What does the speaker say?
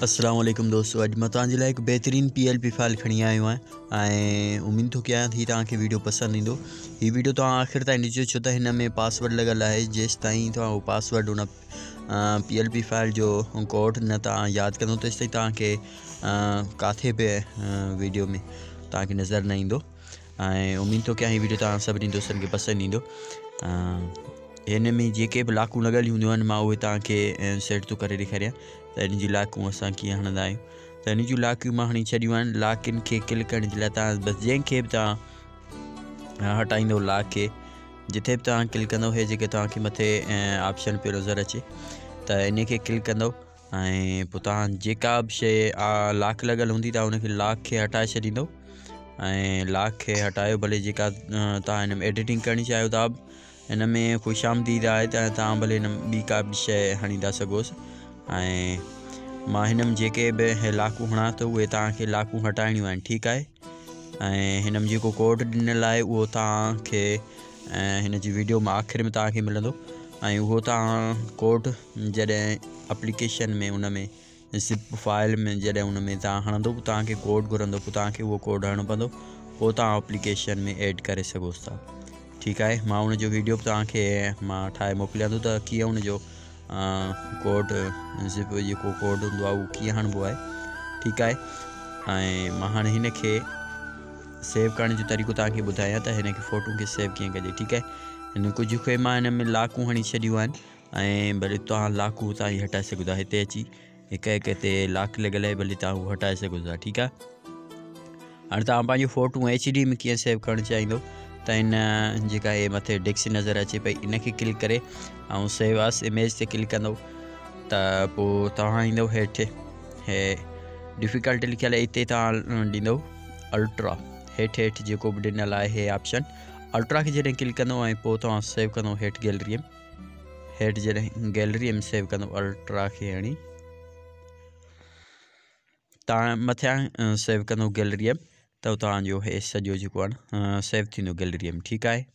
अस्सलाम वालेकुम दोस्तों, अॼु मां तव्हांजे लाइ हिकु बहितरीन PLP file खणी आयो आहियां ऐं उमेद थो कयां ही तव्हांखे वीडियो पसंदि ईंदो। हीउ वीडियो तव्हां आख़िर ताईं ॾिसो, छो त हिन में पासवर्ड लॻल आहे। जेसि ताईं तव्हां उहो पासवर्ड हुन PLP file जो कोड न तव्हां यादि कंदो, तेसि ताईं तव्हांखे किथे बि वीडियो में तव्हांखे नज़र न ईंदो। ऐं उमेद थो कयां हीउ वीडियो तव्हां सभिनी दोस्तनि खे पसंदि ईंदो। हिन में जेके बि लाकूं लॻल हूंदियूं आहिनि, मां उहे तव्हांखे सेट थो करे ॾेखारियां त इन जी लाकूं असां कीअं हणंदा आहियूं। त इन जूं लाकूं मां हणी छॾियूं आहिनि। लाकिन खे क्लिक करण जे लाइ तव्हां बसि जंहिंखे बि तव्हां हटाईंदो, लाक खे जिथे बि तव्हां क्लिक कंदव, हे जेके तव्हांखे मथे ऑप्शन पियो नज़र अचे, त इन खे क्लिक कंदव ऐं पोइ तव्हां जेका बि शइ लाक लॻल हूंदी, तव्हां हुनखे लाक खे हटाए छॾींदव ऐं लाक खे हटायो, भले जेका तव्हां हिन में एडिटिंग करणु चाहियो था, हिन में ख़ुशि आमदीद आहे त तव्हां भले हिन ॿी का बि शइ हणी था सघोसि। ऐं मां हिन में जेके बि लाकूं हणां थो, उहे तव्हांखे लाकूं हटाइणियूं आहिनि, ठीकु आहे। ऐं हिन में जेको कोड ॾिनल आहे उहो तव्हांखे हिन जी वीडियो में आख़िर में तव्हांखे मिलंदो ऐं उहो तव्हां कोड जॾहिं एप्लीकेशन में उन में ज़िप फाइल में जॾहिं उन में तव्हां हणंदो, पोइ तव्हांखे कोड घुरंदो, पोइ तव्हांखे उहो कोड हणणो पवंदो, पोइ तव्हां एप्लीकेशन में एड करे सघो था, ठीकु आहे। मां हुनजो वीडियो बि तव्हांखे मां ठाहे मोकिलियां थो त कीअं हुनजो कोड ज़िप जेको कोड हूंदो आहे उहो कीअं हणबो आहे, ठीकु आहे। ऐं मां हाणे हिनखे सेव करण जो तरीक़ो तव्हांखे ॿुधायां त हिनखे फोटो खे सेव कीअं कजे, ठीकु आहे। हिन कुझु खे मां हिन में लाकूं हणी छॾियूं आहिनि ऐं भले तव्हां लाकूं तव्हां हटाए सघो था। हिते अची हिकु हिकु हिते लाक लॻल आहे, भले तव्हां उहो हटाए सघो था, ठीकु आहे। हाणे तव्हां पंहिंजो फोटो HD में कीअं सेव करणु चाहींदो, त हिन जेका हे मथे डिस्क नज़र अचे पई, इनखे क्लिक करे ऐं सेव आस इमेज ते क्लिक कंदव त पोइ तव्हां ईंदव हेठि, हे डिफ़िकल्ट लिखियल आहे, हिते तव्हां ॾींदव अल्ट्रा, हेठि हेठि जेको बि ॾिनल आहे हे ऑप्शन अल्ट्रा खे जॾहिं क्लिक कंदव ऐं पोइ तव्हां सेव कंदव हेठि गैलरीअ में, हेठि जॾहिं गैलरीअ में सेव कंदव अल्ट्रा खे हणी तव्हां मथियां सेव कंदव गैलरीअ में, त तव्हांजो हे सॼो जेको आहे न सेव थींदो गैलरीअ में, ठीकु आहे।